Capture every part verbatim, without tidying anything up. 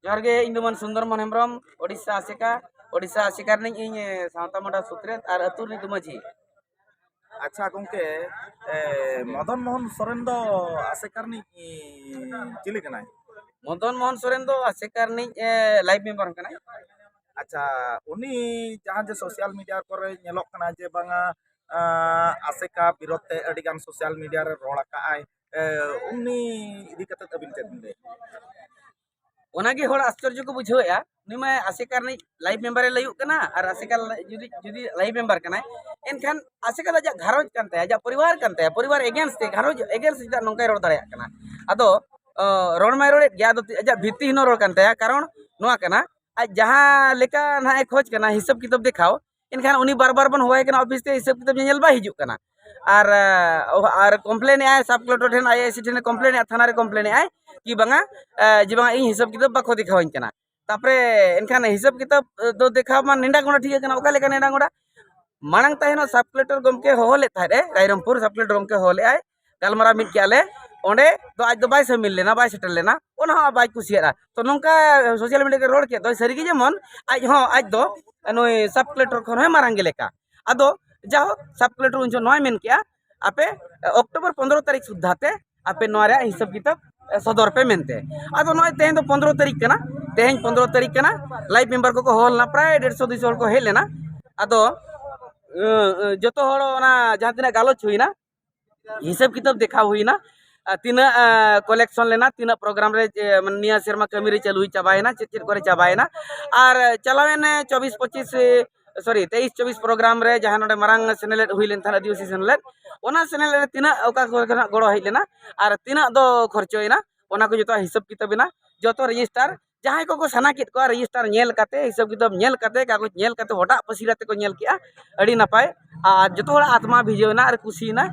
ᱡᱚᱦᱟᱨ ᱜᱮ, ᱤᱧ ᱫᱚ ᱢᱟᱹᱱ ᱥᱩᱱᱫᱚᱨ ᱢᱳᱦᱚᱱ ᱦᱮᱢᱵᱨᱚᱢ, ᱳᱰᱤᱥᱟ ᱟᱥᱮᱠᱟ, ᱳᱰᱤᱥᱟ ᱟᱥᱮᱠᱟ ᱨᱤᱱᱤᱡ ᱤᱧ, ᱮ, ᱥᱟᱶᱛᱟ ᱢᱚᱰᱟ ᱥᱩᱛᱨᱮᱛ ᱟᱨ ᱟᱹᱛᱩ ᱨᱤᱱᱤᱡ ᱫᱚ ᱢᱟᱹᱡᱷᱤ᱾ ᱟᱪᱪᱷᱟ ᱜᱚᱝᱠᱮ, ᱮ, ᱢᱚᱫᱚᱱ ᱢᱳᱦᱚᱱ ᱥᱚᱨᱮᱱ ᱫᱚ ᱟᱥᱮᱠᱟ ᱨᱤᱱᱤᱡ, ᱮ, ᱪᱤᱞᱤ ᱠᱟᱱᱟᱭ? ᱢᱚᱫᱚᱱ ᱢᱳᱦᱚᱱ ᱥᱚᱨᱮᱱ ᱫᱚ ᱟᱥᱮᱠᱟ ᱨᱤᱱᱤᱡ, ᱮ, ᱞᱟᱭᱤᱵᱷ ᱢᱮᱢᱵᱟᱨ ᱠᱟᱱᱟᱭ᱾ ᱟᱪᱪᱷᱟ, ᱩᱱᱤ ᱡᱟᱦᱟᱸ ᱡᱮ ᱥᱳᱥᱟᱞ ᱢᱤᱰᱤᱭᱟ ᱠᱚᱨᱮ ᱧᱮᱞᱚᱜ ᱠᱟᱱᱟ ᱡᱮ ᱵᱟᱝᱟ, ᱟ, ᱟᱥᱮᱠᱟ ᱵᱤᱨᱳᱫᱷ ᱛᱮ ᱟᱹᱰᱤᱜᱟᱱ ᱥᱳᱥᱟᱞ ᱢᱤᱰᱤᱭᱟ ᱨᱮ ᱨᱚᱲ ᱟᱠᱟᱫᱼᱟᱭ, ᱮ, ᱩᱱᱤ ᱤᱫᱤ ᱠᱟᱛᱮ ᱟᱹᱵᱤᱱ ᱪᱮᱫ ᱵᱤᱱ ᱞᱟᱹᱭᱟ? ᱚᱱᱟᱜᱮ ᱦᱚᱲ ᱟᱥᱪᱚᱨᱡᱚ ᱠᱚ ᱵᱩᱡᱷᱟᱹᱣᱮᱫᱼᱟ, ᱩᱱᱤ ᱢᱟ ᱟᱥᱮᱠᱟ ᱨᱤᱱᱤᱡ ᱞᱟᱭᱤᱵᱷ ᱢᱮᱢᱵᱟᱨᱮ ᱞᱟᱹᱭᱩᱜ ᱠᱟᱱᱟ, ᱟᱨ ᱟᱥᱮᱠᱟ ᱡᱩᱫᱤ, ᱡᱩᱫᱤ ᱞᱟᱭᱤᱵᱷ ᱢᱮᱢᱵᱟᱨ ᱠᱟᱱᱟᱭ, ᱮᱱᱠᱷᱟᱱ ᱟᱥᱮᱠᱟ ᱫᱚ ᱟᱡᱟᱜ ᱜᱷᱟᱨᱚᱸᱡᱽ ᱠᱟᱱ ᱛᱟᱭᱟ, ᱟᱡᱟᱜ ᱯᱚᱨᱤᱵᱟᱨ ᱠᱟᱱ ᱛᱟᱭᱟ, ᱯᱚᱨᱤᱵᱟᱨ against ᱛᱮ, ᱜᱷᱟᱨᱚᱸᱡᱽ against ᱪᱮᱫᱟᱜ ᱱᱚᱝᱠᱟᱭ ᱨᱚᱲ ᱫᱟᱲᱮᱭᱟᱜ ᱠᱟᱱᱟ? ᱟᱫᱚ, ᱚ, ᱨᱚᱲ ᱢᱟᱭ ᱨᱚᱲᱮᱫ ᱜᱮᱭᱟ, ᱟᱫᱚ ᱟᱡᱟᱜ ᱵᱷᱤᱛᱛᱤᱦᱤᱱ ᱨᱚᱲ ᱠᱟᱱ ᱛᱟᱭᱟ᱾ ᱠᱟᱨᱚᱱ ᱱᱚᱣᱟ ᱠᱟᱱᱟ, ᱟᱡ ᱡᱟᱦᱟᱸ ᱞᱮᱠᱟ ᱱᱟᱦᱟᱜ ᱮ ᱠᱷᱚᱡᱽ ᱠᱟᱱᱟ ᱦᱤᱥᱟᱹᱵ ᱠᱤᱛᱟᱹᱵ ᱫᱮᱠᱷᱟᱣ, ᱮᱱᱠᱷᱟᱱ ᱩᱱᱤ ᱵᱟᱨ ᱵᱟᱨ ᱵᱚᱱ ᱦᱚᱦᱚᱭ ᱠᱟᱱᱟ ᱚᱯᱷᱤᱥ ᱛᱮ, ᱦᱤᱥᱟᱹᱵ ᱠᱤᱛᱟᱹᱵ ᱧᱮᱧᱮᱞ ᱵᱟᱭ ᱦᱤᱡᱩᱜ ᱠᱟᱱᱟ᱾ ᱟᱨ, ᱟᱨ complain ᱮᱫ ᱟᱭ ᱥᱟᱵ ᱠᱟᱞᱮᱠᱴᱚᱨ ᱴᱷᱮᱱ, ᱟᱭ ᱟᱭ ᱥᱤ ᱴᱷᱮᱱ complain ᱮᱫ ᱟᱭ, ᱛᱷᱟᱱᱟ ᱨᱮ complain ᱮᱫ ᱟᱭ ᱠᱤ ᱵᱟᱝᱟ, ᱡᱮ ᱵᱟᱝᱟ ᱤᱧ ᱦᱤᱥᱟᱹᱵ ᱠᱤᱛᱟᱹᱵ ᱵᱟᱠᱚ ᱫᱮᱠᱷᱟᱣᱟᱹᱧ ᱠᱟᱱᱟ᱾ ᱛᱟᱯᱚᱨᱮ ᱮᱱᱠᱷᱟᱱ ᱦᱤᱥᱟᱹᱵ ᱠᱤᱛᱟᱹᱵ ᱫᱚ ᱫᱮᱠᱷᱟᱣ ᱢᱟ ᱱᱮᱰᱟ ᱜᱚᱸᱰᱟ ᱴᱷᱤᱠ ᱟᱠᱟᱱᱟ, ᱚᱠᱟ ᱞᱮᱠᱟ ᱱᱮᱰᱟ ᱜᱚᱸᱰᱟ? ᱢᱟᱲᱟᱝ ᱛᱟᱦᱮᱱᱚᱜ ᱥᱟᱵ ᱠᱟᱞᱮᱠᱴᱚᱨ ᱜᱚᱢᱠᱮ ᱦᱚᱦᱚ ᱞᱮᱫ ᱛᱟᱦᱮᱸᱫ ᱮ, ᱨᱟᱭᱨᱚᱝᱯᱩᱨ ᱥᱟᱵ ᱠᱟᱞᱮᱠᱴᱚᱨ ᱜᱚᱢᱠᱮ ᱦᱚᱦᱚ ᱞᱮᱫ ᱟᱭ, ᱜᱟᱞᱢᱟᱨᱟᱣ ᱢᱤᱫ ᱠᱮᱜᱼᱟ ᱞᱮ, ᱚᱸᱰᱮ ᱫᱚ ᱟᱡ ᱫᱚ ᱵᱟᱭ ᱥᱟᱹᱢᱤᱞ ᱞᱮᱱᱟ, ᱵᱟᱭ ᱥᱮᱴᱮᱨ ᱞᱮᱱᱟ, ᱚᱱᱟ ᱦᱚᱸ ᱵᱟᱭ ᱠᱩᱥᱤᱭᱟᱫᱼᱟ᱾ ᱛᱚ ᱱᱚᱝᱠᱟ ᱥᱳᱥᱟᱞ ᱢᱤᱰᱤᱭᱟ ᱨᱮ ᱨᱚᱲ ᱠᱮᱫ ᱫᱚᱭ, ᱥᱟᱹᱨᱤᱜᱮ ᱡᱮᱢᱚᱱ ᱟᱡ ᱦᱚᱸ, ᱟᱡ ᱫᱚ ᱱᱩᱭ ᱥᱟᱵ ᱠᱟᱞᱮᱠᱴᱚᱨ ᱠᱷᱚᱱ ᱦᱚᱸᱭ ᱢᱟᱨᱟᱝ ᱜᱮ ᱞᱮᱠᱟ᱾ ᱟᱫᱚ ᱡᱟᱦᱳᱠ, ᱥᱟᱵ ᱠᱟᱞᱮᱠᱴᱚᱨ ᱩᱱ ᱡᱚᱦᱚᱜ ᱱᱚᱣᱟᱭ ᱢᱮᱱ ᱠᱮᱜᱼᱟ, ᱟᱯᱮ ᱚᱠᱴᱳᱵᱚᱨ ᱯᱚᱱᱫᱽᱨᱚ ᱛᱟᱹᱨᱤᱠᱷ ᱥᱩᱫᱽᱫᱷᱟ ᱛᱮ ᱟᱯᱮ ᱱᱚᱣᱟ ᱨᱮᱭᱟᱜ ᱦᱤᱥᱟᱹᱵ ᱠᱤᱛᱟᱹᱵ ᱥᱚᱫᱚᱨ ᱯᱮ ᱢᱮᱱᱛᱮ᱾ ᱟᱫᱚ ᱱᱚᱜᱼᱚᱭ ᱛᱮᱦᱮᱧ ᱫᱚ ᱯᱚᱱᱫᱽᱨᱚ ᱛᱟᱹᱨᱤᱠᱷ ᱠᱟᱱᱟ, ᱛᱮᱦᱮᱧ ᱯᱚᱱᱫᱽᱨᱚ ᱛᱟᱹᱨᱤᱠᱷ ᱠᱟᱱᱟ, ᱞᱟᱭᱤᱵᱷ ᱢᱮᱢᱵᱟᱨ ᱠᱚᱠᱚ ᱦᱚᱦᱚ ᱞᱮᱱᱟ, ᱯᱨᱟᱭ ᱰᱮᱲᱥᱚ ᱫᱩᱭᱥᱚ ᱦᱚᱲ ᱠᱚ ᱦᱮᱡ ᱞᱮᱱᱟ᱾ ᱟᱫᱚ, ᱟᱸ, ᱟᱸ, ᱡᱚᱛᱚ ᱦᱚᱲ ᱚᱱᱟ ᱡᱟᱦᱟᱸ ᱛᱤᱱᱟᱹᱜ ᱜᱟᱞᱚᱪ ᱦᱩᱭᱱᱟ, ᱦᱤᱥᱟᱹᱵ ᱠᱤᱛᱟᱹᱵ ᱫᱮᱠᱷᱟᱣ ᱦᱩᱭᱱᱟ, ᱟᱨ ᱛᱤᱱᱟᱹᱜ, ᱟᱸ, ᱠᱟᱞᱮᱠᱥᱚᱱ ᱞᱮᱱᱟ, ᱛᱤᱱᱟᱹᱜ ᱯᱨᱳᱜᱨᱟᱢ ᱨᱮ, ᱮ, ᱢᱟᱱᱮ ᱱᱤᱭᱟᱹ ᱥᱮᱨᱢᱟ ᱠᱟᱹᱢᱤ ᱨᱮ ᱪᱟᱹᱞᱩ ᱪᱟᱵᱟᱭᱮᱱᱟ, ᱪᱮᱫ ᱪᱮᱫ ᱠᱚᱨᱮ ᱪᱟᱵᱟᱭᱮᱱᱟ, ᱟᱨ ᱪᱟᱞᱟᱣᱮᱱ ᱪᱚᱵᱵᱤᱥ ᱯᱚᱸᱪᱤᱥ, ᱮ, ᱥᱚᱨᱤ, ᱛᱮᱭᱤᱥ ᱪᱚᱵᱵᱤᱥ ᱯᱨᱳᱜᱨᱟᱢ ᱨᱮ ᱡᱟᱦᱟᱸ ᱱᱚᱰᱮ ᱢᱟᱨᱟᱝ ᱥᱮᱱᱮᱞᱮᱫ ᱦᱩᱭ ᱞᱮᱱ ᱛᱟᱦᱮᱸᱱ, ᱟᱹᱫᱤᱵᱟᱹᱥᱤ ᱥᱮᱱᱮᱞᱮᱫ, ᱚᱱᱟ ᱥᱮᱱᱮᱞᱮᱫ ᱨᱮ ᱛᱤᱱᱟᱹᱜ ᱚᱠᱟ ᱠᱚᱨᱮ ᱠᱷᱚᱱᱟᱜ ᱜᱚᱲᱚ ᱦᱮᱡ ᱞᱮᱱᱟ ᱟᱨ ᱛᱤᱱᱟᱹᱜ ᱫᱚ ᱠᱷᱚᱨᱪᱚᱭᱮᱱᱟ, ᱚᱱᱟ ᱠᱚ ᱡᱚᱛᱚᱣᱟᱜ ᱦᱤᱥᱟᱹᱵ ᱠᱤᱛᱟᱹᱵ ᱮᱱᱟ, ᱡᱚᱛᱚ ᱨᱮᱡᱤᱥᱴᱟᱨ᱾ ᱡᱟᱦᱟᱸᱭ ᱠᱚᱠᱚ ᱥᱟᱱᱟ ᱠᱮᱫ ᱠᱚᱣᱟ ᱨᱮᱡᱤᱥᱴᱟᱨ ᱧᱮᱞ ᱠᱟᱛᱮ, ᱦᱤᱥᱟᱹᱵ ᱠᱤᱛᱟᱹᱵ ᱧᱮᱞ ᱠᱟᱛᱮ, ᱠᱟᱜᱚᱡᱽ ᱧᱮᱞ ᱠᱟᱛᱮ, ᱦᱚᱴᱟᱜ ᱯᱟᱹᱥᱤᱨ ᱟᱛᱮ ᱠᱚ ᱧᱮᱞ ᱠᱮᱜᱼᱟ, ᱟᱹᱰᱤ ᱱᱟᱯᱟᱭ᱾ ᱟᱨ ᱡᱚᱛᱚ ᱦᱚᱲᱟᱜ ᱟᱛᱢᱟ ᱵᱷᱤᱡᱟᱹᱣ ᱮᱱᱟ ᱟᱨ ᱠᱩᱥᱤᱭᱮᱱᱟ᱾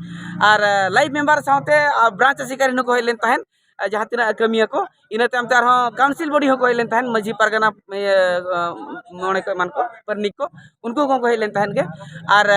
ᱟᱨ, ᱮ, ᱞᱟᱭᱤᱵᱷ ᱢᱮᱢᱵᱟᱨ ᱥᱟᱶᱛᱮ, ᱟ, ᱵᱨᱟᱧᱪ ᱟᱥᱮᱠᱟ ᱨᱮᱱ ᱦᱚᱸᱠᱚ ᱦᱮᱡ ᱞᱮᱱ ᱛᱟᱦᱮᱸᱫ, ᱟ, ᱡᱟᱦᱟᱸ ᱛᱤᱱᱟᱹᱜ ᱠᱟᱹᱢᱤᱭᱟᱹ ᱠᱚ, ᱤᱱᱟᱹ ᱛᱟᱭᱚᱢ ᱛᱮ ᱟᱨᱦᱚᱸ ᱠᱟᱣᱩᱱᱥᱤᱞ ᱵᱚᱰᱤ ᱦᱚᱸᱠᱚ ᱦᱮᱡ ᱞᱮᱱ ᱛᱟᱦᱮᱸᱫ, ᱢᱟᱹᱡᱷᱤ ᱯᱟᱨᱜᱟᱱᱟ, ᱤᱭᱟᱹ, ᱟ, ᱢᱚᱬᱮ ᱠᱚ ᱮᱢᱟᱱ ᱠᱚ, ᱯᱟᱨᱟᱱᱤᱠ ᱠᱚ, ᱩᱱᱠᱩ ᱠᱚᱦᱚᱸ ᱠᱚ ᱦᱮᱡ ᱞᱮᱱ ᱛᱟᱦᱮᱸᱫ ᱜᱮ᱾ ᱟᱨ,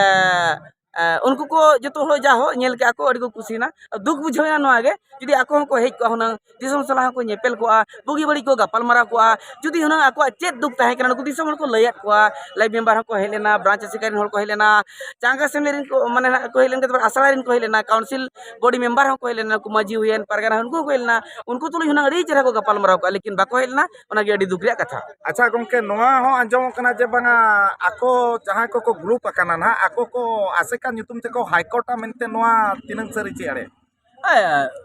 ᱟ, ᱮ, ᱩᱱᱠᱩ ᱠᱚ ᱡᱚᱛᱚ ᱦᱚᱲ ᱡᱟ ᱦᱚᱸ ᱧᱮᱞ ᱠᱮᱜᱼᱟ ᱠᱚ, ᱟᱹᱰᱤ ᱠᱚ ᱠᱩᱥᱤᱭᱮᱱᱟ᱾ ᱫᱩᱠ ᱵᱩᱡᱷᱟᱹᱣᱮᱱᱟ ᱱᱚᱣᱟ ᱜᱮ, ᱡᱩᱫᱤ ᱟᱠᱚ ᱦᱚᱸᱠᱚ ᱦᱮᱡ ᱠᱚᱜᱼᱟ ᱦᱩᱱᱟᱹᱝ, ᱫᱤᱥᱚᱢ ᱥᱟᱞᱟᱜ ᱦᱚᱸᱠᱚ ᱧᱮᱯᱮᱞ ᱠᱚᱜᱼᱟ, ᱵᱩᱜᱤ ᱵᱟᱹᱲᱤᱡ ᱠᱚ ᱜᱟᱯᱟᱞ ᱢᱟᱨᱟᱣ ᱠᱚᱜᱼᱟ, ᱡᱩᱫᱤ ᱦᱩᱱᱟᱹᱝ ᱟᱠᱚᱣᱟᱜ ᱪᱮᱫ ᱫᱩᱠ ᱛᱟᱦᱮᱸ ᱠᱟᱱᱟ, ᱱᱩᱠᱩ ᱫᱤᱥᱚᱢ ᱦᱚᱲ ᱠᱚ ᱞᱟᱹᱭᱟᱫ ᱠᱚᱣᱟ, ᱞᱟᱭᱤᱵᱷ ᱢᱮᱢᱵᱟᱨ ᱦᱚᱸᱠᱚ ᱦᱮᱡ ᱞᱮᱱᱟ, ᱵᱨᱟᱧᱪ ᱟᱥᱮᱠᱟ ᱨᱮᱱ ᱦᱚᱲ ᱠᱚ ᱦᱮᱡ ᱞᱮᱱᱟ, ᱪᱟᱸᱜᱟ ᱥᱮᱢᱞᱮ ᱨᱮᱱ ᱠᱚ, ᱢᱟᱱᱮ ᱱᱟᱜ ᱠᱚ ᱦᱮᱡ ᱞᱮᱱ ᱜᱮ, ᱛᱟᱨᱯᱚᱨ ᱟᱥᱲᱟ ᱨᱮᱱ ᱠᱚ ᱦᱮᱡ ᱞᱮᱱᱟ, ᱠᱟᱣᱩᱱᱥᱤᱞ ᱵᱚᱰᱤ ᱢᱮᱢᱵᱟᱨ ᱦᱚᱸᱠᱚ ᱦᱮᱡ ᱞᱮᱱᱟ, ᱱᱩᱠᱩ ᱢᱟᱹᱡᱷᱤ ᱦᱩᱭᱮᱱ, ᱯᱟᱨᱜᱟᱱᱟ ᱦᱩᱭᱮᱱ, ᱩᱱᱠᱩ ᱛᱩᱞᱩᱡ ᱦᱩᱱᱟᱹᱝ ᱟᱹᱰᱤ ᱪᱮᱦᱨᱟ ᱠᱚ ᱜᱟᱯᱟᱞ ᱢᱟᱨᱟᱣ ᱠᱚᱜᱼᱟ, ᱞᱮᱠᱤᱱ ᱵᱟᱠᱚ ᱦᱮᱡ ᱞᱮᱱᱟ, ᱚᱱᱟᱜᱮ ᱟᱹᱰᱤ ᱫᱩᱠ ᱨᱮᱭᱟᱜ ᱠᱟᱛᱷᱟ᱾ ᱟᱪᱪᱷᱟ ᱜᱚᱢᱠᱮ, ᱱᱚᱣᱟ ᱦᱚᱸ ᱟᱸᱡᱚᱢᱚᱜ ᱠᱟᱱᱟ ᱡᱮ ᱵᱟᱝᱟ ᱟᱠᱚ ᱡᱟᱦᱟᱸᱭ ᱠᱚᱠᱚ ᱜᱨᱩᱯ ᱟᱠᱟᱱᱟ ᱱᱟᱦᱟᱜ, ᱟᱠᱚ ᱠᱚ ᱟᱥᱮᱠᱟ ᱧᱩᱛᱩᱢ ᱛᱮᱠᱚ ᱦᱟᱭᱠᱳᱨᱴᱟ ᱢᱮᱱᱛᱮ, ᱱᱚᱣᱟ ᱛᱤᱱᱟᱹᱝ ᱥᱟᱹᱨᱤ ᱪᱮ ᱮᱲᱮ? ᱮ,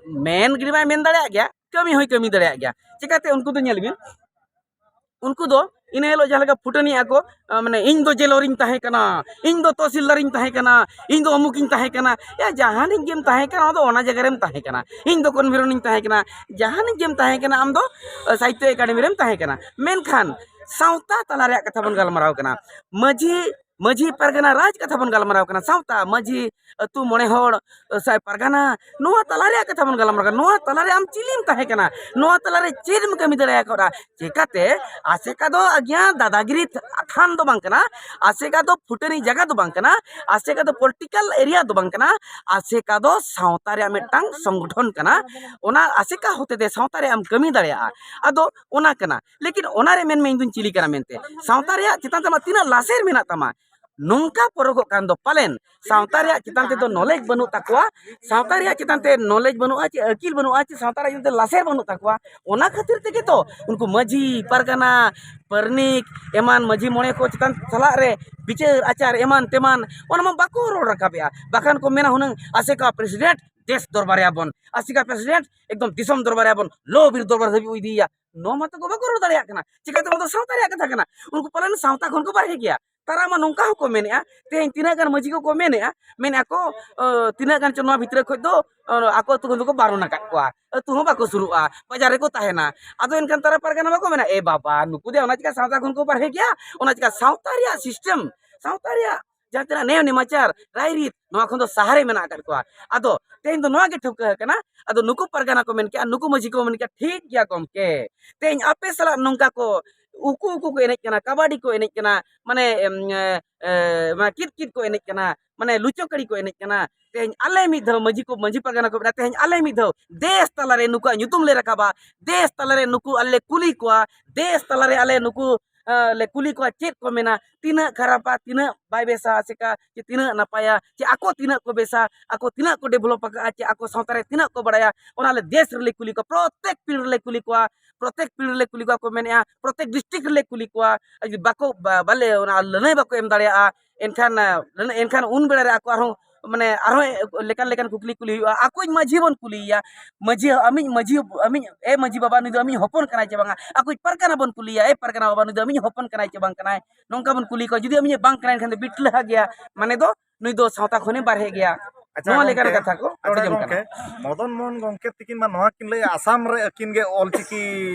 ᱢᱮᱱ ᱜᱤᱰᱤ ᱢᱟᱭ ᱢᱮᱱ ᱫᱟᱲᱮᱭᱟᱜ ᱜᱮᱭᱟ, ᱠᱟᱹᱢᱤ ᱦᱚᱸᱭ ᱠᱟᱹᱢᱤ ᱫᱟᱲᱮᱭᱟᱜ ᱜᱮᱭᱟ᱾ ᱪᱤᱠᱟᱹᱛᱮ ᱩᱱᱠᱩ ᱫᱚ ᱧᱮᱞ ᱵᱤᱱ, ᱩᱱᱠᱩ ᱫᱚ ᱤᱱᱟᱹ ᱦᱤᱞᱳᱜ ᱡᱟᱦᱟᱸ ᱞᱮᱠᱟ ᱯᱷᱩᱴᱟᱹᱱᱤᱜᱼᱟ ᱠᱚ, ᱟ, ᱢᱟᱱᱮ, "ᱤᱧ ᱫᱚ ᱡᱮᱞᱚᱨᱤᱧ ᱛᱟᱦᱮᱸ ᱠᱟᱱᱟ, ᱤᱧ ᱫᱚ ᱛᱚᱦᱥᱤᱞᱫᱟᱨᱤᱧ ᱛᱟᱦᱮᱸ ᱠᱟᱱᱟ, ᱤᱧ ᱫᱚ ᱚᱢᱩᱠᱤᱧ ᱛᱟᱦᱮᱸ ᱠᱟᱱᱟ", ᱭᱟ, ᱡᱟᱦᱟᱱᱤᱡ ᱜᱮᱢ ᱛᱟᱦᱮᱸ ᱠᱟᱱᱟ, ᱚᱱᱟ ᱫᱚ ᱚᱱᱟ ᱡᱟᱭᱜᱟ ᱨᱮᱢ ᱛᱟᱦᱮᱸ ᱠᱟᱱᱟ᱾ "ᱤᱧ ᱫᱚ ᱠᱚᱱᱵᱷᱮᱱᱚᱨᱤᱧ ᱛᱟᱦᱮᱸ ᱠᱟᱱᱟ", ᱡᱟᱦᱟᱱᱤᱡ ᱜᱮᱢ ᱛᱟᱦᱮᱸ ᱠᱟᱱᱟ, ᱟᱢ ᱫᱚ, ᱟ, ᱥᱟᱦᱤᱛᱛᱚ ᱮᱠᱟᱰᱮᱢᱤ ᱨᱮᱢ ᱛᱟᱦᱮᱸ ᱠᱟᱱᱟ᱾ ᱢᱮᱱᱠᱷᱟᱱ ᱥᱟᱶᱛᱟ ᱛᱟᱞᱟ ᱨᱮᱭᱟᱜ ᱠᱟᱛᱷᱟ ᱵᱚᱱ ᱜᱟᱞᱢᱟᱨᱟᱣ ᱠᱟᱱᱟ, ᱢᱟᱹᱡᱷᱤ, ᱢᱟᱹᱡᱷᱤ ᱯᱟᱨᱜᱟᱱᱟ ᱨᱟᱡᱽ ᱠᱟᱛᱷᱟ ᱵᱚᱱ ᱜᱟᱞᱢᱟᱨᱟᱣ ᱠᱟᱱᱟ, ᱥᱟᱶᱛᱟ, ᱢᱟᱹᱡᱷᱤ, ᱟᱹᱛᱩ ᱢᱚᱬᱮ ᱦᱚᱲ, ᱥᱮ ᱯᱟᱨᱜᱟᱱᱟ, ᱱᱚᱣᱟ ᱛᱟᱞᱟ ᱨᱮᱭᱟᱜ ᱠᱟᱛᱷᱟ ᱵᱚᱱ ᱜᱟᱞᱢᱟᱨᱟᱣ ᱠᱟᱱᱟ᱾ ᱱᱚᱣᱟ ᱛᱟᱞᱟ ᱨᱮ ᱟᱢ ᱪᱤᱞᱤᱢ ᱛᱟᱦᱮᱸ ᱠᱟᱱᱟ? ᱱᱚᱣᱟ ᱛᱟᱞᱟ ᱨᱮ ᱪᱮᱫ ᱮᱢ ᱠᱟᱹᱢᱤ ᱫᱟᱲᱮ ᱟᱠᱟᱫᱟ? ᱪᱮᱠᱟᱛᱮ ᱟᱥᱮᱠᱟ ᱫᱚ ᱟᱜᱽᱧᱟ ᱫᱟᱫᱟᱜᱤᱨᱤ ᱛᱷᱟᱱ ᱫᱚ ᱵᱟᱝ ᱠᱟᱱᱟ, ᱟᱥᱮᱠᱟ ᱫᱚ ᱯᱷᱩᱴᱟᱹᱱᱤ ᱡᱟᱭᱜᱟ ᱫᱚ ᱵᱟᱝ ᱠᱟᱱᱟ, ᱟᱥᱮᱠᱟ ᱫᱚ ᱯᱚᱞᱤᱴᱤᱠᱟᱞ ᱮᱨᱤᱭᱟ ᱫᱚ ᱵᱟᱝ ᱠᱟᱱᱟ, ᱟᱥᱮᱠᱟ ᱫᱚ ᱥᱟᱶᱛᱟ ᱨᱮᱭᱟᱜ ᱢᱤᱫᱴᱟᱝ ᱥᱚᱝᱜᱚᱴᱷᱚᱱ ᱠᱟᱱᱟ᱾ ᱚᱱᱟ ᱟᱥᱮᱠᱟ ᱦᱚᱛᱮᱛᱮ ᱥᱟᱶᱛᱟ ᱨᱮ ᱟᱢ ᱠᱟᱹᱢᱤ ᱫᱟᱲᱮᱭᱟᱜᱼᱟ᱾ ᱟᱫᱚ ᱚᱱᱟ ᱠᱟᱱᱟ, ᱞᱮᱠᱤᱱ ᱚᱱᱟ ᱨᱮ ᱢᱮᱱ ᱢᱮ ᱤᱧ ᱫᱩᱧ ᱪᱤᱞᱤ ᱠᱟᱱᱟ ᱢᱮᱱᱛᱮ᱾ ᱥᱟᱶᱛᱟ ᱨᱮᱭᱟᱜ ᱪᱮᱛᱟᱱ ᱛᱮ ᱟᱢᱟᱜ ᱛᱤᱱᱟᱹᱜ ᱞᱟᱥᱮᱨ ᱢᱮᱱᱟᱜ ᱛᱟᱢᱟ, ᱱᱚᱝᱠᱟ ᱯᱚᱨᱚᱜᱚᱜ ᱠᱟᱱ ᱫᱚ ᱯᱟᱞᱮᱱ ᱥᱟᱶᱛᱟ ᱨᱮᱭᱟᱜ ᱪᱮᱛᱟᱱ ᱛᱮᱫᱚ ᱱᱚᱞᱮᱡᱽ ᱵᱟᱹᱱᱩᱜ ᱛᱟᱠᱚᱣᱟ, ᱥᱟᱶᱛᱟ ᱨᱮᱭᱟᱜ ᱪᱮᱛᱟᱱ ᱛᱮ ᱱᱚᱞᱮᱡᱽ ᱵᱟᱹᱱᱩᱜᱼᱟ, ᱪᱮ ᱟᱹᱠᱤᱞ ᱵᱟᱹᱱᱩᱜᱼᱟ, ᱪᱮ ᱥᱟᱶᱛᱟ ᱨᱮᱭᱟᱜ ᱪᱮᱛᱟᱱ ᱛᱮ ᱞᱟᱥᱮᱨ ᱵᱟᱹᱱᱩᱜ ᱛᱟᱠᱚᱣᱟ᱾ ᱚᱱᱟ ᱠᱷᱟᱹᱛᱤᱨ ᱛᱮᱜᱮ ᱛᱚ ᱩᱱᱠᱩ ᱢᱟᱹᱡᱷᱤ, ᱯᱟᱨᱜᱟᱱᱟ, ᱯᱟᱨᱟᱱᱤᱠ, ᱮᱢᱟᱱ ᱢᱟᱹᱡᱷᱤ ᱢᱚᱬᱮ ᱠᱚ ᱪᱮᱛᱟᱱ ᱥᱟᱞᱟᱜ ᱨᱮ ᱵᱤᱪᱟᱹᱨ ᱟᱪᱟᱨ ᱮᱢᱟᱱ ᱛᱮᱢᱟᱱ, ᱚᱱᱟ ᱢᱟ ᱵᱟᱠᱚ ᱨᱚᱲ ᱨᱟᱠᱟᱵᱮᱜᱼᱟ᱾ ᱵᱟᱠᱷᱟᱱ ᱠᱚ ᱢᱮᱱᱟ ᱦᱩᱱᱟᱹᱝ, "ᱟᱥᱮᱠᱟ ᱯᱨᱮᱥᱤᱰᱮᱱᱴ ᱫᱮᱥ ᱫᱚᱨᱵᱟᱨᱮᱭᱟ ᱵᱚᱱ, ᱟᱥᱮᱠᱟ ᱯᱨᱮᱥᱤᱰᱮᱱᱴ ᱮᱠᱫᱚᱢ ᱫᱤᱥᱚᱢ ᱫᱚᱨᱵᱟᱨᱮᱭᱟ ᱵᱚᱱ, ᱞᱚ ᱵᱤᱨ ᱫᱚᱨᱵᱟᱨ ᱫᱷᱟᱹᱵᱤᱡ ᱵᱚ ᱤᱫᱤᱭᱮᱭᱟ᱾" ᱱᱚᱣᱟ ᱢᱟᱛᱚ ᱠᱚ ᱵᱟᱠᱚ ᱨᱚᱲ ᱫᱟᱲᱮᱭᱟᱜ ᱠᱟᱱᱟ᱾ ᱪᱤᱠᱟᱹᱛᱮ ᱚᱱᱟ ᱫᱚ ᱥᱟᱶᱛᱟ ᱨᱮᱭᱟᱜ ᱠᱟᱛᱷᱟ ᱠᱟᱱᱟ᱾ ᱩᱱᱠᱩ ᱯᱟᱞᱮᱱ ᱥᱟᱶᱛᱟ ᱠᱷᱚᱱ ᱠᱚ ᱵᱟᱨᱦᱮ ᱜᱮᱭᱟ᱾ ᱛᱟᱨᱟ ᱢᱟ ᱱᱚᱝᱠᱟ ᱦᱚᱸᱠᱚ ᱢᱮᱱᱮᱜᱼᱟ, ᱛᱮᱦᱮᱧ ᱛᱤᱱᱟᱹᱜ ᱜᱟᱱ ᱢᱟᱹᱡᱷᱤ ᱠᱚᱠᱚ ᱢᱮᱱᱮᱜᱼᱟ, ᱢᱮᱱᱮᱜᱼᱟ ᱠᱚ, ᱚ, ᱛᱤᱱᱟᱹᱜ ᱜᱟᱱ ᱪᱚ ᱱᱚᱣᱟ ᱵᱷᱤᱛᱨᱤ ᱠᱷᱚᱡ ᱫᱚ, ᱚ, ᱟᱠᱚ ᱟᱹᱛᱩ ᱠᱷᱚᱱ ᱫᱚᱠᱚ ᱵᱟᱨᱚᱱ ᱟᱠᱟᱫ ᱠᱚᱣᱟ, ᱟᱹᱛᱩ ᱦᱚᱸ ᱵᱟᱠᱚ ᱥᱩᱨᱩᱜᱼᱟ, ᱵᱟᱡᱟᱨ ᱨᱮᱠᱚ ᱛᱟᱦᱮᱱᱟ᱾ ᱟᱫᱚ ᱮᱱᱠᱷᱟᱱ ᱛᱟᱨᱟ ᱯᱟᱨᱜᱟᱱᱟ ᱵᱟᱠᱚ ᱢᱮᱱᱟ, "ᱮ ᱵᱟᱵᱟ, ᱱᱩᱠᱩ ᱫᱚ ᱚᱱᱟ ᱪᱤᱠᱟ ᱥᱟᱶᱛᱟ ᱠᱷᱚᱱ ᱠᱚ ᱵᱟᱨᱦᱮ ᱜᱮᱭᱟ?" ᱚᱱᱟ ᱪᱤᱠᱟ ᱥᱟᱶᱛᱟ ᱨᱮᱭᱟᱜ ᱥᱤᱥᱴᱮᱢ, ᱥᱟᱶᱛᱟ ᱨᱮᱭᱟᱜ ᱡᱟᱦᱟᱸ ᱛᱤᱱᱟᱹᱜ ᱱᱮᱭᱟᱢ ᱱᱮᱢᱟᱪᱟᱨ, ᱨᱟᱭᱨᱤᱛ, ᱱᱚᱣᱟ ᱠᱷᱚᱱ ᱫᱚ ᱥᱟᱦᱟᱨᱮ ᱢᱮᱱᱟᱜ ᱟᱠᱟᱫ ᱠᱚᱣᱟ᱾ ᱟᱫᱚ ᱛᱮᱦᱮᱧ ᱫᱚ ᱱᱚᱣᱟ ᱜᱮ ᱴᱷᱟᱹᱣᱠᱟᱹ ᱟᱠᱟᱱᱟ᱾ ᱟᱫᱚ ᱱᱩᱠᱩ ᱯᱟᱨᱜᱟᱱᱟ ᱠᱚ ᱢᱮᱱ ᱠᱮᱜᱼᱟ, ᱱᱩᱠᱩ ᱢᱟᱹᱡᱷᱤ ᱠᱚ ᱢᱮᱱ ᱠᱮᱜᱼᱟ, "ᱴᱷᱤᱠ ᱜᱮᱭᱟ ᱜᱚᱢᱠᱮ, ᱛᱮᱦᱮᱧ ᱟᱯᱮ ᱥᱟᱞᱟᱜ ᱱᱚᱝᱠᱟ ᱠᱚ ᱩᱠᱩ ᱩᱠᱩ ᱠᱚ ᱮᱱᱮᱡ ᱠᱟᱱᱟ, ᱠᱟᱵᱟᱰᱤ ᱠᱚ ᱮᱱᱮᱡ ᱠᱟᱱᱟ, ᱢᱟᱱᱮ ᱮᱢ, ᱮ, ᱮ, ᱢᱟᱱᱮ ᱠᱤᱛ ᱠᱤᱛ ᱠᱚ ᱮᱱᱮᱡ ᱠᱟᱱᱟ, ᱢᱟᱱᱮ ᱞᱩᱪᱚ ᱠᱟᱹᱲᱤ ᱠᱚ ᱮᱱᱮᱡ ᱠᱟᱱᱟ᱾ ᱛᱮᱦᱮᱧ ᱟᱞᱮ ᱢᱤᱫ ᱫᱷᱟᱣ ᱢᱟᱹᱡᱷᱤ ᱠᱚ, ᱢᱟᱹᱡᱷᱤ ᱯᱟᱨᱜᱟᱱᱟ ᱠᱚ ᱢᱮᱱᱟ, ᱛᱮᱦᱮᱧ ᱟᱞᱮ ᱢᱤᱫ ᱫᱷᱟᱣ ᱫᱮᱥ ᱛᱟᱞᱟᱨᱮ ᱱᱩᱠᱩᱣᱟᱜ ᱧᱩᱛᱩᱢ ᱞᱮ ᱨᱟᱠᱟᱵᱟ, ᱫᱮᱥ ᱛᱟᱞᱟᱨᱮ ᱱᱩᱠᱩ ᱟᱞᱮ ᱞᱮ ᱠᱩᱞᱤ ᱠᱚᱣᱟ, ᱫᱮᱥ ᱛᱟᱞᱟᱨᱮ ᱟᱞᱮ ᱱᱩᱠᱩ ᱮ, ᱞᱮ ᱠᱩᱞᱤ ᱠᱚᱣᱟ ᱪᱮᱫ ᱠᱚ ᱢᱮᱱᱟ, ᱛᱤᱱᱟᱹᱜ ᱠᱷᱟᱨᱟᱯᱟ, ᱛᱤᱱᱟᱹᱜ ᱵᱟᱭ ᱵᱮᱥᱟ, ᱪᱮᱠᱟ ᱪᱮ ᱛᱤᱱᱟᱹᱜ ᱱᱟᱯᱟᱭᱟ, ᱪᱮ ᱟᱠᱚ ᱛᱤᱱᱟᱹᱜ ᱠᱚ ᱵᱮᱥᱟ, ᱟᱠᱚ ᱛᱤᱱᱟᱹᱜ ᱠᱚ develop ᱟᱠᱟᱫᱼᱟ, ᱪᱮ ᱟᱠᱚ ᱥᱟᱶᱛᱟ ᱨᱮ ᱛᱤᱱᱟᱹᱜ ᱠᱚ ᱵᱟᱲᱟᱭᱟ, ᱚᱱᱟ ᱞᱮ ᱫᱮᱥ ᱨᱮᱞᱮ ᱠᱩᱞᱤ ᱠᱚᱣᱟ, ᱯᱨᱚᱛᱮᱠ ᱯᱤᱲ ᱨᱮᱞᱮ ᱠᱩᱞᱤ ᱠᱚᱣᱟ, ᱯᱨᱚᱛᱮᱠ ᱯᱤᱲ ᱨᱮᱞᱮ ᱠᱩᱞᱤ ᱠᱚᱣᱟ ᱠᱚ ᱢᱮᱱᱮᱫᱼᱟ, ᱯᱨᱚᱛᱮᱠ district ᱨᱮᱞᱮ ᱠᱩᱞᱤ ᱠᱚᱣᱟ, ᱟᱨ ᱡᱩᱫᱤ ᱵᱟᱠᱚ, ᱵᱟ-, ᱵᱟᱞᱮ ᱚᱱᱟ ᱞᱟᱹᱱᱟᱹᱭ ᱵᱟᱠᱚ ᱮᱢ ᱫᱟᱲᱮᱭᱟᱜᱼᱟ, ᱮᱱᱠᱷᱟᱱ, ᱮ, ᱮᱱᱠᱷᱟᱱ ᱩᱱ ᱵᱮᱲᱟ ᱨᱮ ᱟᱠᱚ ᱟᱨᱦᱚᱸ ᱢᱟᱱᱮ ᱟᱨᱦᱚᱸ ᱞᱮᱠᱟᱱ ᱞᱮᱠᱟᱱ ᱠᱩᱠᱞᱤ ᱠᱩᱞᱤ ᱦᱩᱭᱩᱜᱼᱟ᱾ ᱟᱠᱚᱭᱤᱡ ᱢᱟᱹᱡᱷᱤ ᱵᱚᱱ ᱠᱩᱞᱤᱭᱮᱭᱟ, ᱢᱟᱹᱡᱷᱤ, ᱟᱢᱤᱡ ᱢᱟᱹᱡᱷᱤ, ᱟᱢᱤᱡ, ᱮ ᱢᱟᱹᱡᱷᱤ ᱵᱟᱵᱟ, ᱱᱩᱭ ᱫᱚ ᱟᱢᱤᱡ ᱦᱚᱯᱚᱱ ᱠᱟᱱᱟᱭ ᱪᱮ ᱵᱟᱝᱟ? ᱟᱠᱚᱭᱤᱡ ᱯᱟᱨᱜᱟᱱᱟ ᱵᱚᱱ ᱠᱩᱞᱤᱭᱮᱭᱟ, ᱮ ᱯᱟᱨᱜᱟᱱᱟ ᱵᱟᱵᱟ, ᱱᱩᱭ ᱫᱚ ᱟᱢᱤᱡ ᱦᱚᱯᱚᱱ ᱠᱟᱱᱟᱭ ᱪᱮ ᱵᱟᱝ ᱠᱟᱱᱟᱭ? ᱱᱚᱝᱠᱟ ᱵᱚᱱ ᱠᱩᱞᱤ ᱠᱚᱣᱟ᱾ ᱡᱩᱫᱤ ᱟᱢᱤᱡ ᱮ ᱵᱟᱝ ᱠᱟᱱᱟᱭ, ᱮᱱᱠᱷᱟᱱ ᱫᱚ ᱵᱤᱴᱞᱟᱹᱦᱟ ᱜᱮᱭᱟ, ᱢᱟᱱᱮ ᱫᱚ ᱱᱩᱭ ᱫᱚ ᱥᱟᱶᱛᱟ ᱠᱷᱚᱱᱮ ᱵᱟᱨᱦᱮ ᱜᱮᱭᱟ᱾ ᱟᱪᱪᱷᱟ ᱱᱚᱣᱟ ᱞᱮᱠᱟᱱ ᱜᱚᱢᱠᱮ, ᱠᱟᱛᱷᱟ ᱠᱚ ᱨᱚᱲ ᱟᱪᱪᱷᱟ ᱡᱚᱝ ᱜᱚᱢᱠᱮ, ᱠᱟᱱᱟ᱾ ᱢᱚᱫᱚᱱ ᱢᱳᱦᱚᱱ ᱜᱚᱢᱠᱮ ᱛᱤᱠᱤᱱ ᱢᱟ ᱱᱚᱣᱟ ᱠᱤᱱ ᱞᱟᱹᱭᱟ, ᱟᱥᱟᱢ ᱨᱮ ᱟᱹᱠᱤᱱ ᱜᱮ ᱚᱞᱪᱤᱠᱤ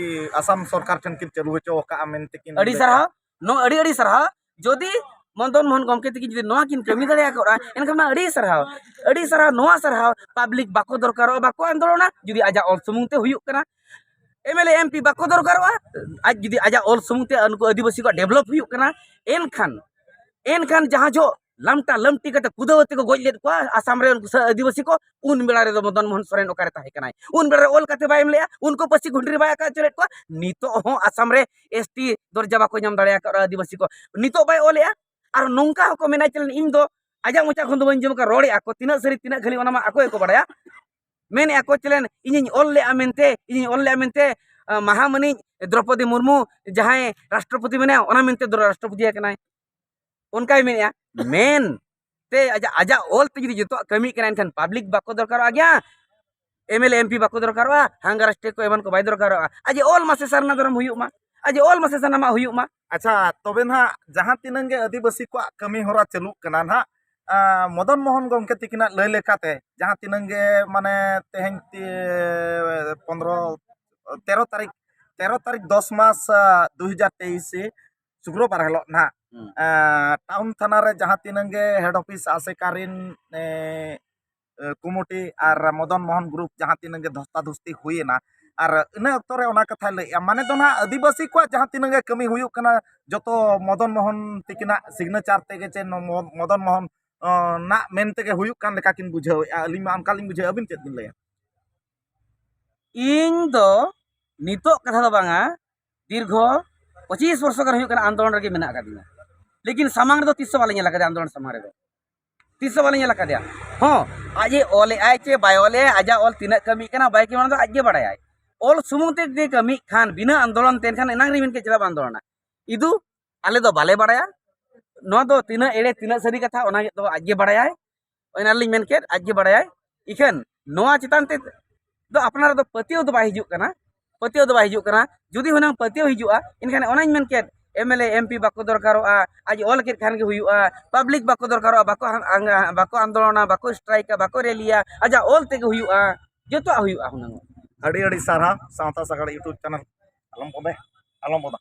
ᱟᱥᱟᱢ ᱥᱚᱨᱠᱟᱨ ᱴᱷᱮᱱ ᱠᱤᱱ ᱪᱟᱹᱞᱩ ᱦᱚᱪᱚ ᱟᱠᱟᱫᱼᱟ ᱢᱮᱱᱛᱮ ᱠᱤᱱ ᱟᱹᱰᱤ ᱞᱟᱹᱭᱮᱫᱼᱟ᱾ ᱥᱟᱨᱦᱟᱣ, ᱱᱚᱣᱟ ᱟᱹᱰᱤ ᱟᱹᱰᱤ ᱥᱟᱨᱦᱟᱣ᱾ ᱡᱩᱫᱤ ᱢᱚᱫᱚᱱ ᱢᱳᱦᱚᱱ ᱜᱚᱢᱠᱮ ᱛᱤᱠᱤᱱ ᱡᱩᱫᱤ ᱱᱚᱣᱟ ᱠᱤᱱ ᱠᱟᱹᱢᱤ ᱫᱟᱲᱮ ᱟᱠᱟᱫᱼᱟ, ᱮᱱᱠᱷᱟᱱ ᱢᱟ ᱟᱹᱰᱤ ᱥᱟᱨᱦᱟᱣ, ᱟᱹᱰᱤ ᱥᱟᱨᱦᱟᱣ᱾ ᱱᱚᱣᱟ ᱥᱟᱨᱦᱟᱣ public ᱵᱟᱠᱚ ᱫᱚᱨᱠᱟᱨᱚᱜᱼᱟ, ᱵᱟᱠᱚ ᱟᱱᱫᱳᱞᱚᱱᱟ, ᱡᱩᱫᱤ ᱟᱡᱟᱜ ᱚᱞ ᱥᱩᱢᱩᱝ ᱛᱮ ᱦᱩᱭᱩᱜ ᱠᱟᱱᱟ᱾ MLA MP ᱵᱟᱠᱚ ᱫᱚᱨᱠᱟᱨᱚᱜᱼᱟ, ᱟᱡ ᱡᱩᱫᱤ ᱟᱡᱟᱜ ᱚᱞ ᱥᱩᱢᱩᱝ ᱛᱮ ᱱᱩᱠᱩ ᱟᱹᱫᱤᱵᱟᱹᱥᱤ ᱠᱚᱣᱟᱜ develop ᱦᱩᱭᱩᱜ ᱠᱟᱱᱟ, ᱮᱱᱠᱷᱟᱱ, ᱮᱱᱠᱷᱟᱱ ᱡᱟᱦᱟᱸ ᱡᱚᱦᱚᱜ ᱞᱟᱢᱴᱟ ᱞᱟᱢᱴᱤ ᱠᱟᱛᱮ ᱠᱩᱫᱟᱹᱣ ᱟᱛᱮ ᱠᱚ ᱜᱚᱡ ᱞᱮᱫ ᱠᱚᱣᱟ ᱟᱥᱟᱢ ᱨᱮ ᱩᱱᱠᱩ ᱥᱟ-, ᱟᱹᱫᱤᱵᱟᱹᱥᱤ ᱠᱚ, ᱩᱱ ᱵᱮᱲᱟ ᱨᱮᱫᱚ ᱢᱚᱫᱚᱱ ᱢᱳᱦᱚᱱ ᱥᱚᱨᱮᱱ ᱚᱠᱟᱨᱮ ᱛᱟᱦᱮᱸ ᱠᱟᱱᱟᱭ? ᱩᱱ ᱵᱮᱲᱟ ᱨᱮ ᱚᱞ ᱠᱟᱛᱮ ᱵᱟᱭ ᱮᱢ ᱞᱮᱜᱼᱟ, ᱩᱱᱠᱩ ᱯᱟᱹᱥᱤ ᱜᱷᱩᱸᱰᱨᱤ ᱵᱟᱭ ᱟᱠᱟ ᱦᱚᱪᱚ ᱞᱮᱫ ᱠᱚᱣᱟ᱾ ᱱᱤᱛᱚᱜ ᱦᱚᱸ ᱟᱥᱟᱢ ᱨᱮ ST ᱫᱚᱨᱡᱟ ᱵᱟᱠᱚ ᱧᱟᱢ ᱫᱟᱲᱮ ᱟᱠᱟᱫ ᱟᱹᱫᱤᱵᱟᱹᱥᱤ ᱠᱚ᱾ ᱱᱤᱛᱚᱜ ᱵᱟᱭ ᱚᱞᱮᱜᱼᱟ᱾ ᱟᱨ ᱱᱚᱝᱠᱟ ᱦᱚᱸᱠᱚ ᱢᱮᱱᱟ ᱪᱮ, ᱤᱧ ᱫᱚ ᱟᱡᱟᱜ ᱢᱚᱪᱟ ᱠᱷᱚᱱ ᱫᱚ ᱵᱟᱹᱧ ᱟᱸᱡᱚᱢ ᱟᱠᱟᱫ, ᱨᱚᱲᱮᱜᱼᱟ ᱠᱚ, ᱛᱤᱱᱟᱹᱜ ᱥᱟᱹᱨᱤ ᱛᱤᱱᱟᱹᱜ ᱠᱷᱟᱹᱞᱤ ᱚᱱᱟ ᱢᱟ ᱟᱠᱚ ᱜᱮᱠᱚ ᱵᱟᱲᱟᱭᱟ᱾ ᱢᱮᱱᱮᱜᱼᱟ ᱠᱚ ᱪᱮᱞᱮᱱ, ᱤᱧᱤᱧ ᱚᱞ ᱞᱮᱜᱼᱟ ᱢᱮᱱᱛᱮ, ᱤᱧᱤᱧ ᱚᱞ ᱞᱮᱜᱼᱟ ᱢᱮᱱᱛᱮ, ᱟ, ᱢᱟᱦᱟᱢᱟᱹᱱᱤᱡ ᱫᱨᱚᱯᱚᱫᱤ ᱢᱩᱨᱢᱩ ᱡᱟᱦᱟᱸᱭ ᱨᱟᱥᱴᱨᱚᱯᱚᱛᱤ ᱢᱮᱱᱟᱭᱟ, ᱚᱱᱟ ᱢᱮᱱᱛᱮ ᱫᱚ ᱨᱟᱥᱴᱨᱚᱯᱚᱛᱤ ᱟᱠᱟᱱᱟᱭ᱾ ᱚᱱᱠᱟᱭ ᱢᱮᱱᱮᱜᱼᱟ᱾ ᱢᱮᱱ ᱛᱮ ᱟᱡᱟᱜ, ᱟᱡᱟᱜ ᱚᱞ ᱛᱮ ᱡᱩᱫᱤ ᱡᱚᱛᱚᱣᱟᱜ ᱠᱟᱹᱢᱤ ᱠᱟᱱᱟ, ᱮᱱᱠᱷᱟᱱ public ᱵᱟᱠᱚ ᱫᱚᱨᱠᱟᱨᱚᱜᱼᱟ ᱜᱮᱭᱟ, MLA MP ᱵᱟᱠᱚ ᱫᱚᱨᱠᱟᱨᱚᱜᱼᱟ, ᱦᱟᱝᱜᱟᱨ ᱥᱴᱮ ᱠᱚ ᱮᱢᱟᱱ ᱠᱚ ᱵᱟᱭ ᱫᱚᱨᱠᱟᱨᱚᱜᱼᱟ᱾ ᱟᱡ ᱚᱞ ᱢᱟᱥᱮ ᱥᱟᱨᱱᱟ ᱫᱷᱚᱨᱚᱢ ᱦᱩᱭᱩᱜ ᱢᱟ, ᱟᱡ ᱚᱞ ᱢᱟᱥᱮ ᱥᱟᱱᱟᱢᱟᱜ ᱦᱩᱭᱩᱜ ᱢᱟ᱾ ᱟᱪᱪᱷᱟ, ᱛᱚᱵᱮ ᱱᱟᱦᱟᱜ ᱡᱟᱦᱟᱸ ᱛᱤᱱᱟᱹᱝ ᱜᱮ ᱟᱹᱫᱤᱵᱟᱹᱥᱤ ᱠᱚᱣᱟᱜ ᱠᱟᱹᱢᱤ ᱦᱚᱨᱟ ᱪᱟᱹᱞᱩᱜ ᱠᱟᱱᱟ ᱱᱟᱦᱟᱜ, ᱟ, ᱢᱚᱫᱚᱱ ᱢᱳᱦᱚᱱ ᱜᱚᱢᱠᱮ ᱛᱤᱠᱤᱱᱟᱜ ᱞᱟᱹᱭ ᱞᱮᱠᱟᱛᱮ ᱡᱟᱦᱟᱸ ᱛᱤᱱᱟᱹᱝ ᱜᱮ ᱢᱟᱱᱮ ᱛᱮᱦᱮᱧ ᱛᱤ-, ᱯᱚᱱᱫᱽᱨᱚ, ᱛᱮᱨᱚ ᱛᱟᱹᱨᱤᱠᱷ, ᱛᱮᱨᱚ ᱛᱟᱹᱨᱤᱠᱷ ᱫᱚᱥ ᱢᱟᱥ, ᱟ, ᱫᱩ ᱦᱟᱡᱟᱨ ᱛᱮᱭᱤᱥ ᱥᱩᱠᱨᱚᱵᱟᱨ ᱦᱤᱞᱳᱜ ᱱᱟᱦᱟᱜ, ᱦᱩᱸ᱾ ᱟ, ᱴᱟᱣᱩᱱ ᱛᱷᱟᱱᱟ ᱨᱮ ᱡᱟᱦᱟᱸ ᱛᱤᱱᱟᱹᱝ ᱜᱮ head office ᱟᱥᱮᱠᱟ ᱨᱤᱱ, ᱮ, ᱮ, ᱠᱚᱢᱤᱴᱤ ᱟᱨ ᱢᱚᱫᱚᱱ ᱢᱳᱦᱚᱱ group ᱡᱟᱦᱟᱸ ᱛᱤᱱᱟᱹᱜ ᱜᱮ ᱫᱷᱚᱥᱛᱟ ᱫᱷᱩᱥᱛᱤ ᱦᱩᱭᱮᱱᱟ, ᱟᱨ ᱤᱱᱟᱹ ᱚᱠᱛᱚ ᱨᱮ ᱚᱱᱟ ᱠᱟᱛᱷᱟᱭ ᱞᱟᱹᱭᱮᱜᱼᱟ, ᱢᱟᱱᱮ ᱫᱚ ᱱᱟᱦᱟᱜ ᱟᱹᱫᱤᱵᱟᱹᱥᱤ ᱠᱚᱣᱟᱜ ᱡᱟᱦᱟᱸ ᱛᱤᱱᱟᱹᱜ ᱜᱮ ᱠᱟᱹᱢᱤ ᱦᱩᱭᱩᱜ ᱠᱟᱱᱟ, ᱡᱚᱛᱚ ᱢᱚᱫᱚᱱ ᱢᱳᱦᱚᱱ ᱛᱤᱠᱤᱱᱟᱜ ᱥᱤᱜᱽᱱᱮᱪᱟᱨ ᱛᱮᱜᱮ ᱪᱮ ᱱᱚ-, ᱢᱚ-, ᱢᱚᱫᱚᱱ ᱢᱳᱦᱚᱱ ᱚ, ᱱᱟᱜ ᱢᱮᱱ ᱛᱮᱜᱮ ᱦᱩᱭᱩᱜ ᱠᱟᱱ ᱞᱮᱠᱟ ᱠᱤᱱ ᱵᱩᱡᱷᱟᱹᱣᱮᱫᱼᱟ᱾ ᱟᱹᱞᱤᱧ ᱢᱟ ᱚᱱᱠᱟ ᱞᱤᱧ ᱵᱩᱡᱷᱟᱹᱣᱮᱫᱼᱟ, ᱟᱹᱵᱤᱱ ᱪᱮᱫ ᱵᱤᱱ ᱞᱟᱹᱭᱟ? ᱤᱧ ᱫᱚ ᱱᱤᱛᱚᱜ ᱠᱟᱛᱷᱟ ᱫᱚ ᱵᱟᱝᱟ, ᱫᱤᱨᱜᱷᱚ ᱯᱚᱸᱪᱤᱥ ᱵᱚᱨᱥᱚ ᱜᱟᱱ ᱦᱩᱭᱩᱜ ᱠᱟᱱᱟ ᱟᱱᱫᱳᱞᱚᱱ ᱨᱮᱜᱮ ᱢᱮᱱᱟᱜ ᱟᱠᱟᱫᱤᱧᱟ, ᱞᱮᱠᱤᱱ ᱥᱟᱢᱟᱝ ᱨᱮᱫᱚ ᱛᱤᱥ ᱦᱚᱸ ᱵᱟᱞᱮ ᱧᱮᱞ ᱟᱠᱟᱫᱮᱭᱟ᱾ ᱟᱱᱫᱳᱞᱚᱱ ᱥᱟᱢᱟᱝ ᱨᱮᱫᱚ ᱛᱤᱥ ᱦᱚᱸ ᱵᱟᱞᱮ ᱧᱮᱞ ᱟᱠᱟᱫᱮᱭᱟ᱾ ᱦᱚᱸ, ᱟᱡ ᱮ ᱚᱞᱮᱫᱼᱟᱭ ᱪᱮ ᱵᱟᱭ ᱚᱞᱮᱫᱼᱟ, ᱟᱡᱟᱜ ᱚᱞ ᱛᱤᱱᱟᱹᱜ ᱠᱟᱹᱢᱤᱜ ᱠᱟᱱᱟ ᱵᱟᱭ ᱠᱟᱹᱢᱤ, ᱚᱱᱟ ᱫᱚ ᱟᱡ ᱜᱮ ᱵᱟᱲᱟᱭᱟᱭ᱾ ᱚᱞ ᱥᱩᱢᱩᱝ ᱛᱮ ᱡᱩᱫᱤ ᱠᱟᱹᱢᱤᱜ ᱠᱷᱟᱱ, ᱵᱤᱱᱟᱹ ᱟᱱᱫᱳᱞᱚᱱ ᱛᱮ, ᱮᱱᱠᱷᱟᱱ ᱮᱱᱟᱝ ᱨᱮ ᱢᱮᱱ ᱠᱮᱫ ᱪᱮᱫᱟᱜ ᱵᱟᱝ ᱟᱱᱫᱳᱞᱚᱱᱟ? ᱤᱫᱩ, ᱟᱞᱮ ᱫᱚ ᱵᱟᱞᱮ ᱵᱟᱲᱟᱭᱟ᱾ ᱱᱚᱣᱟ ᱫᱚ ᱛᱤᱱᱟᱹᱜ ᱮᱲᱮ, ᱛᱤᱱᱟᱹᱜ ᱥᱟᱹᱨᱤ ᱠᱟᱛᱷᱟ, ᱚᱱᱟ ᱫᱚ ᱟᱡ ᱜᱮ ᱵᱟᱲᱟᱭᱟᱭ᱾ ᱚᱱᱟ ᱞᱤᱧ ᱢᱮᱱ ᱠᱮᱫ, ᱟᱡ ᱜᱮ ᱵᱟᱲᱟᱭᱟᱭ᱾ ᱤᱠᱷᱟᱹᱱ ᱱᱚᱣᱟ ᱪᱮᱛᱟᱱ ᱛᱮ ᱫᱚ ᱟᱯᱱᱟᱨ ᱫᱚ ᱯᱟᱹᱛᱭᱟᱹᱣ ᱫᱚ ᱵᱟᱭ ᱦᱤᱡᱩᱜ ᱠᱟᱱᱟ, ᱯᱟᱹᱛᱭᱟᱹᱣ ᱫᱚ ᱵᱟᱭ ᱦᱤᱡᱩᱜ ᱠᱟᱱᱟ᱾ ᱡᱩᱫᱤ ᱦᱩᱱᱟᱹᱝ ᱯᱟᱹᱛᱭᱟᱹᱣ ᱦᱤᱡᱩᱜᱼᱟ, ᱮᱱᱠᱷᱟᱱ ᱚᱱᱟᱧ ᱢᱮᱱ ᱠᱮᱫ, M L A, M P ᱵᱟᱠᱚ ᱫᱚᱨᱠᱟᱨᱚᱜᱼᱟ, ᱟᱡ ᱚᱞ ᱠᱮᱫ ᱠᱷᱟᱱ ᱜᱮ ᱦᱩᱭᱩᱜᱼᱟ, ᱯᱟᱵᱽᱞᱤᱠ ᱵᱟᱠᱚ ᱫᱚᱨᱠᱟᱨᱚᱜᱼᱟ, ᱵᱟᱠᱚ ᱦᱟᱝ-, ᱟᱝ-, ᱵᱟᱠᱚ ᱟᱱᱫᱳᱞᱚᱱᱟ, ᱵᱟᱠᱚ ᱥᱴᱨᱟᱭᱤᱠᱟ, ᱵᱟᱠᱚ ᱨᱮᱞᱤᱭᱟ, ᱟᱡᱟᱜ ᱚᱞ ᱛᱮᱜᱮ ᱦᱩᱭᱩᱜᱼᱟ, ᱡᱚᱛᱚᱣᱟᱜ ᱦᱩᱭᱩᱜᱼᱟ ᱦᱩᱱᱟᱹᱝ᱾ ᱟᱹᱰᱤ ᱟᱹᱰᱤ ᱥᱟᱨᱦᱟᱣ, ᱥᱟᱶᱛᱟ ᱥᱟᱜᱟᱲ YouTube ᱪᱮᱱᱮᱞ᱾ ᱟᱞᱚᱢ ᱵᱚᱫᱟᱭᱟ, ᱟᱞᱚᱢ ᱵᱚᱫᱟ᱾